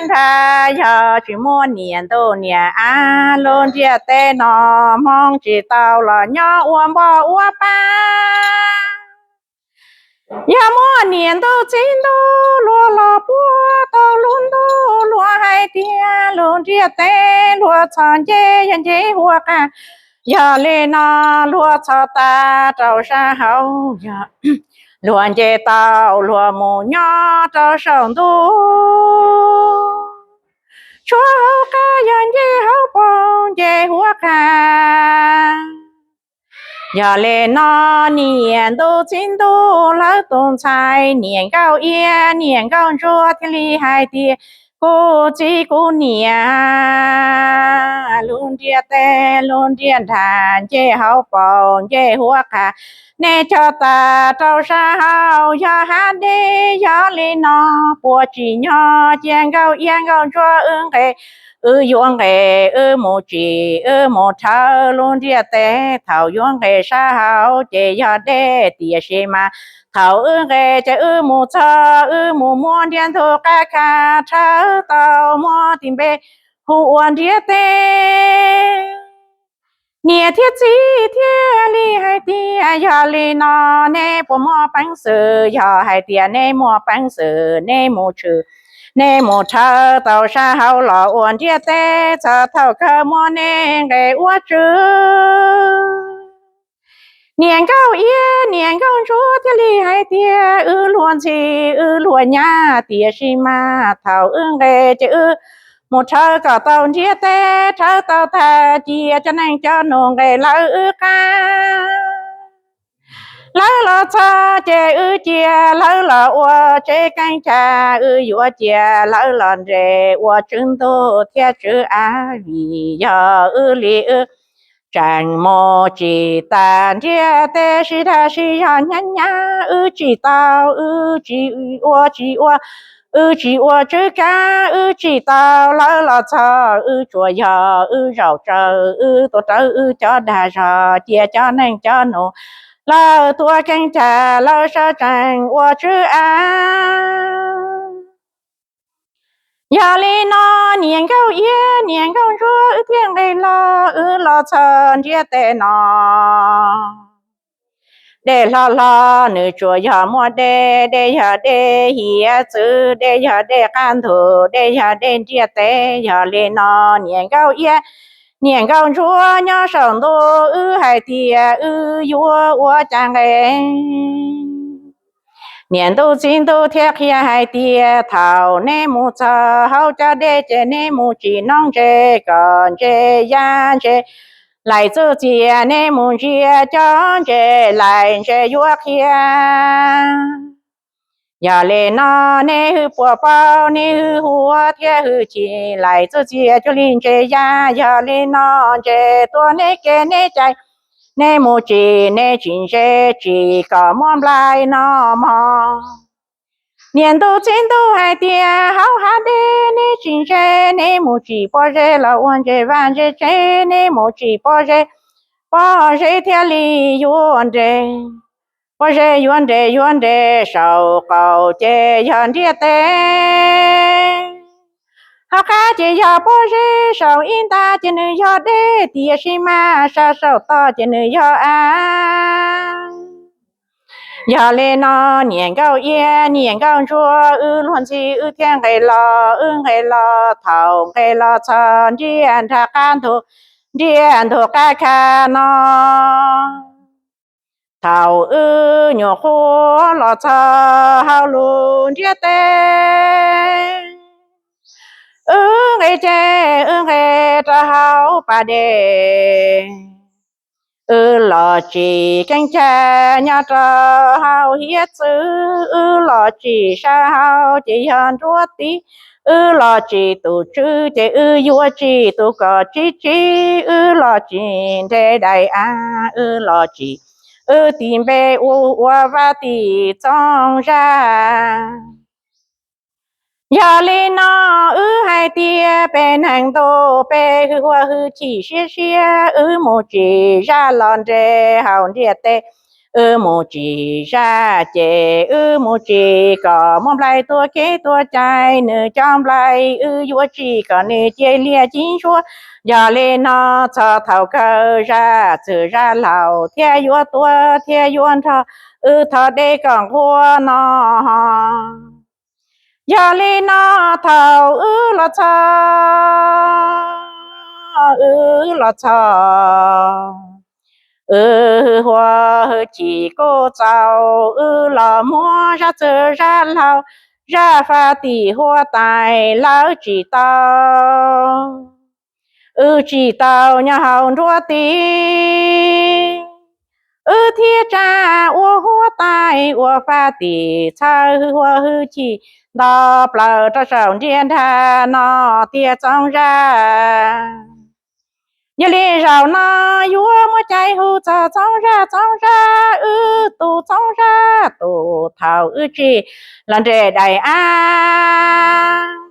nrag, yog tsis muaj niam ntuj niam av lub ntiaj teb no, Hmoob tsis tau los nyob ua npoj ua pab. Yog muaj niam ntuj txiv ntuj luag los puag tau lub ntuj, luag hais tias lub ntiaj teb luag txhos ncej yog ncej huab qas. Yog li no luag txhos tas rau sab hauv, yog luag nce tau luag mus nyob rau saum ntuj. Tshuav hauv qab yog ncej hauv paus ncej huab qas. Yog li no niam ntuj txiv ntuj lawv tus ntxhais niam nkauj iab niam nkauj ntsuab thiaj li hais tias, kuv txiv kuv niam, lub ntiaj teb lub ntiaj nrag ncej hauv paus ncej huab qas, nej txhos tas rau sab hauv yog hav dej. Yog li no puas tsim nyog cia nkauj iab nkauj ntsuab wb nqes, wb yuav nqes wb mus tsim wb mus rhawv lub ntiaj teb. Thaum yuav nqes sab hauv ces yog dej, tiam sis mas thaum wb nqes ces wb mus txog wb mus muab ntiaj ntug qab kha rhawv tau muab tis npe hu ua ntiaj teb. Niam thiab txiv thiaj li hais tias, yog li no neb puas muaj peev xwm? Yog hais tias neb muaj peev xwm neb mus tshwm, neb mus rhawv tau sab hauv los ua ntiaj teb txog thaum kawg muab neb nqes ua tswv. Niam nkauj iab niam nkauj ntsuab thiaj li hais tias, wb luag ntxhi wb luag nyab, tiam sis mas thaum wb nqes ces wb mus rhawv kom tau ntiaj teb, rhawv tau tag cia cov neej cov nus nqes lawv wb qab. Lawv los txog ces wb cia lawv los ua tsev keeb cag, wb yuav cia lawv los nres ua tswv ntuj thiab tswv av, vim yog wb li wb tseem mus tsis tas ntiaj teb, sib dag sib zog hnyav hnyav, wb tsim tau wb tsis ua tsis ua, wb tsis ua tswv kav wb tsim tau. Lawv los txog wb tsuas yog wb zaum tsawv, wb tuav rawv wb cov dag zog cia cov neej cov nus lawv tuav keeb cag, lawv sawv tsees ua tswv av. Yog li no niam nkauj iab niam nkauj ntsuab wb thiaj nqes los, wb los txog ntiaj teb no. Dej hlob hlob nws tsuas yog muaj dej, dej yog dej hiav txwv, dej yog dej qab ntug, dej yog dej ntiaj teb. Yog li no niam nkauj iab niam nkauj ntsuab nyob saum ntuj wb hais tias wb yuav ua cas nqes. Niam ntuj txiv ntuj thiaj qhia hais tias thaum neb mus txog hauv cov dej ces neb mus tsim noob ntses kom ntses ya ntses laim txuj cia, neb mus ntsia cov ntses laim ntses yuav qhia. Yog li no neb hwj puas paub, neb hwj huab thiab hwj chim laim txuj cia cuag li ntses ya. Yog li no ntses tuaj neb kev neb cai, neb mus tsim neb tsim ntses tsim kom muaj nplai noj mov. Niam ntuj txiv ntuj hais tias hauv hav dej neb tsim ntses, neb mus tsim pob zeb los ua ntses vaj ntses tsev, neb mus tsim pob zeb, pob zeb thiaj li yuav nres. Pob zeb yuav nres yuav nres saum qaum ces yog ntiaj teb. Hauv qab ces yog pob zeb, saum ib nta ces nws yog dej, tiam sis mas sab saum toj ces nws yog av. Yog li no niam nkauj iab niam nkauj ntsuab wb luag ntxhi wb thiaj nqes los, wb nqes los thaum nqes los txog ntiaj nrag qab ntug, ntiaj ntug qab kha no. Thaum wb nyuam qhuav los txog hauv lub ntiaj teb, wb nqes ces wb nqes rau hauv pas dej. Wb los tsim keeb cag nyob rau hauv hiav txwv, wb los tsim sab hauv ces yog nruab tiv, wb los tsim tus tswv ces wb yuav tsim tus kom tsib tsib, wb los tsim nres daim av, wb los tsim wb tis npe ua ua vaj tim txooj zaj. Yog li no wb hais tias peb neeg ntuj peb hwj huam hwj chim siab siab, wb mus tsim zaj los nres hauv ntiaj teb, Wb mus tsim zaj ces wb mus tsim kom muaj nplai tuaj kev tuaj cai, nws cov nplai wb yuav tsim kom nws cia li ci ntsuab. Yog li no txog thaum kawg zaj txwm zaj laus thiaj yuav tuaj thiaj yuav nrog wb thov deb kom nquag no. Yog li no thaum wb los txog, wb los txog, wb hwj huam hwj chim kuj txaus, wb los muab zaj txwm zaj laus, zaj faj tim huab tais lawv tsim tau. Wb tsim tau nyob hauv nruab tiv, wb thiaj tsa ua huab tais ua faj tim txhawb hwj huam hwj chim nto plaws rau saum ntiaj nrag no tiag Txoov Zaj. Yog li zaum no yuav muaj cai hu txog Txoov Zaj, Txoov Zaj, wb tus Txoov Zaj tus thaum wb tsim los nres daim av.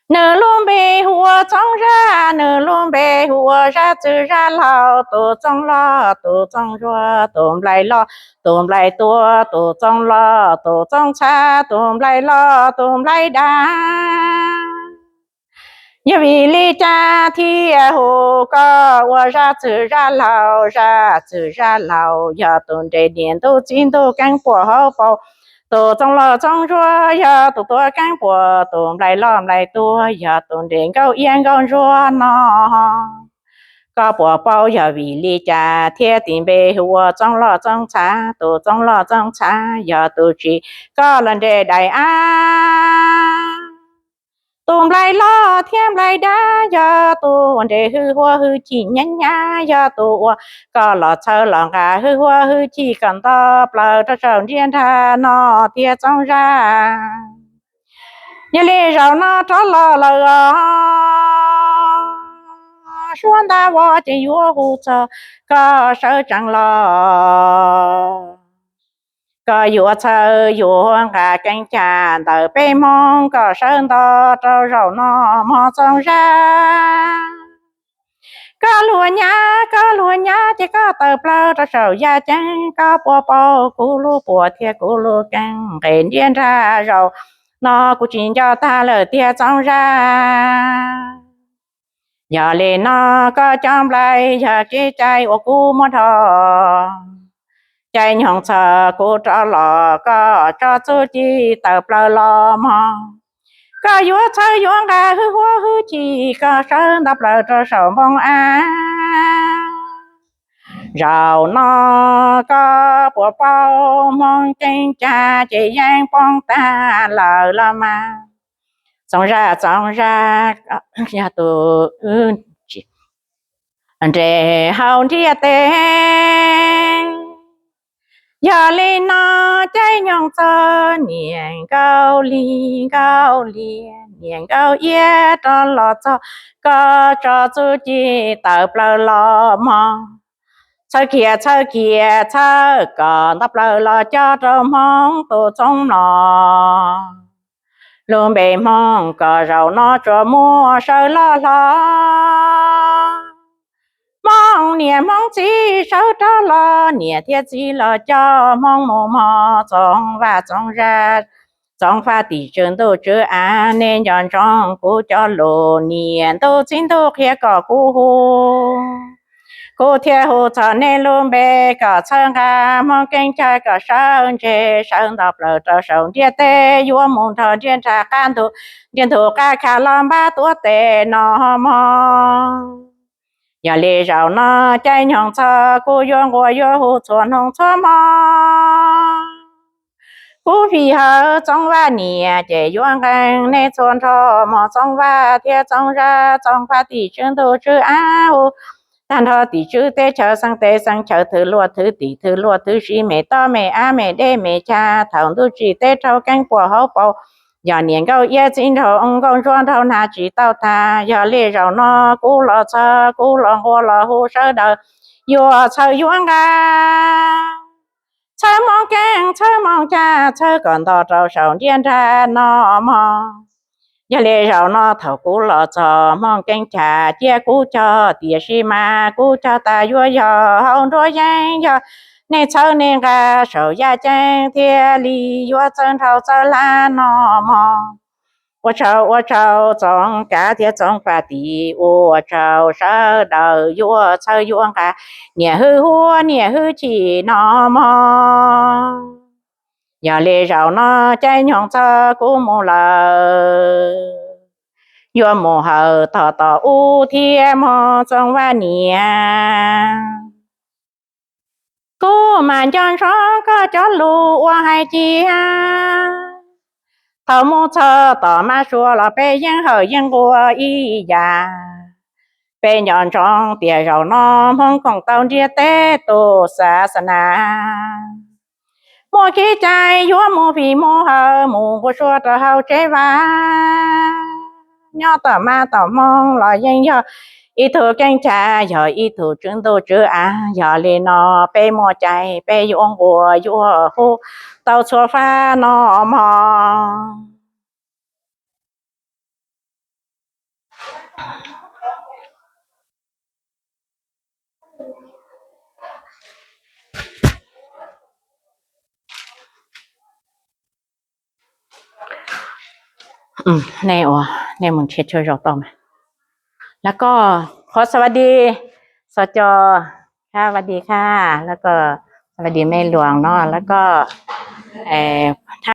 Nws lub npe hu ua Txoov Zaj, nws lub npe hu ua zaj txwm zaj laus, tus txoov loj tus txoov ntsuab, tus nplai loj tus nplai tuaj, tus txoov loj tus txoov txhab, tus nplai loj tus nplai dav. Yog vim li cas thiaj hu koj ua zaj txwm zaj laus? Zaj txwm zaj laus yog tus nres niam ntuj txiv ntuj keeb puam hauv paus, tus txoov loj txoov ntsuab yog tus tuav keeb puam, tus nplai loj nplai tuaj yog tus nres nkauj iab nkauj ntsuab no. Koj puas paub yog vim li cas thiaj tis npe hu ua txoov loj txoov txhab? Tus txoov loj txoov txhab yog tus tsim koj los nres daim av. Tus nplai loj thiab nplai dab yog tus uas nres hwj huam hwj chim nyab nyab, yog tus uas koj los txhawb los nqa hwj huam hwj chim kom nto plaws rau saum ntiaj nrag no tiag Txoov Zaj. Yog li zaum no rov los lawm os, suab ntab vog ces yuav hu txog koj sawv tsees los. Koj yuav txhawb yuav nqa keeb cai ntawm peb Hmoob kom sawv nto rau zaum no mog Txoov Zaj. Koj luag nyab, koj luag nyab ces koj tawm plaws rau saum yaj ceeb, koj puas paub kuv lub puas thiab kuv lub keeb nqes ntiaj nrag zaum no kuv tsis nco tag lawm tiag Txoov Zaj. Yog li no koj cov nplai yog kev cai uas kuv muab dhau, caij nyoog txog kuv rov los koj tso txuj ci tawm plaws los mog. Koj yuav txhawb yuav nqa hwj huam hwj chim koj sawv nto plaws rau saum npoo av. Zaum no koj puas paub Hmoob keeb cai ces yeej poob tag lawm los mas. Txoov Zaj, Txoov Zaj, yog tus nres hauv ntiaj teb. Yog li no caij nyoog txog niam Nkauj Lig, Nkauj Lig, niam Nkauj Iab rov los txog, koj tso txuj ci tawm plaws los mog. Txhawb kiag, txhawb kiag, txhawb kom nto plaws los coj rau Hmoob tus txoov mlom. Lub npe Hmoob kom zaum no tsuas muaj sawv loj hlo. Hmoob niam Hmoob txiv sawv rov los, niam thiab txiv los coj Hmoob mus mog. Txoov Vaj, Txoov Zaj, Txoov Faj tim tswv ntuj tswv av, nej nco ntsoov kuv cov lus, niam ntuj txiv ntuj qhia kom kuv hu, kuv thiaj hu txog nej lub npe kom txhawb nqa Hmoob keeb cai kom sawv ntse sawv nto plaws rau saum ntiaj teb, yuav mus nrog ntiaj nrag qab ntug, ntiaj ntug qab kha los npab tuav tes no mog. Yog li zaum no caij nyoog txog kuv yuav nquag yuav hu txhua hnub txhua hmo. Kuv vim hawm Txoov Vaj niam ces yuav nqee nej txhua nrho mog. Txoov Vaj thiab Txoov Zaj, Txoov Faj tim tswv ntuj tswv av hu tag nrho tim tswv teb chaws, xeeb teb xeeb chaw, thwv luaj thwv tim thwv luaj, thwv siv me tob me av me dej me cag, thaum ntuj tsim teb raug keeb puam hauv paus, yog niam Nkauj Iab txiv nraug nkauj ntsuab nraug nag tsis tau tag. Yog li zaum no kuv los txog kuv los nquag los hu sawv daws yuav txhawb yuav nqa, txhawb Hmoob keeb txhawb Hmoob cai, txhawb kom nto rau saum ntiaj nrag no mog. Yog li zaum no thaum kuv los txog Hmoob Keeb Cham cia kuv cog, tiam sis mas kuv cog tas yuav yog hauv nruab yeeb, yog nej txhawb nej nqa saum yaj ceeb thiaj li yuav txawj nrhau txawj hlab no mog. Ua tsaug ua tsaug Txoov Kav thiab Txoov Faj Tim, ua tsaug sawv daws yuav txhawb yuav nqa niam hwj huab niam hwj chim no mog. Yog li zaum no caij nyoog txog kuv mus lawm, yuav mus hawm tog tom ub thiab mog Txoov Vaj niam. Kuv mas nco ntsoov koj cov lus uas hais tias, thaum mus txog tom Mab Suav los peb yeej hawm yeej nquag ib yam. Peb nco ntsoov tias zaum no Hmoob koom tau ntiaj teb tus xav xas nas, muaj kev cai yuav mus vim mus hawm mus nquag sua rau hauv tsev vaj. Nyob tom Mab tom Hmoob los yeej yog ib tug Keeb Cham, yog ib tug tswv ntuj tswv av. Yog li no peb muaj cai peb yuav nquag yuav hub tau txhua fab no mog. Nej ua, nej mus nrhiav chaw zaum tau mas. แล้วก็ ขอสวัสดี สจ ครับ สวัสดีค่ะ แล้วก็ สวัสดีแม่หลวงเนาะ แล้วก็ เอ่อ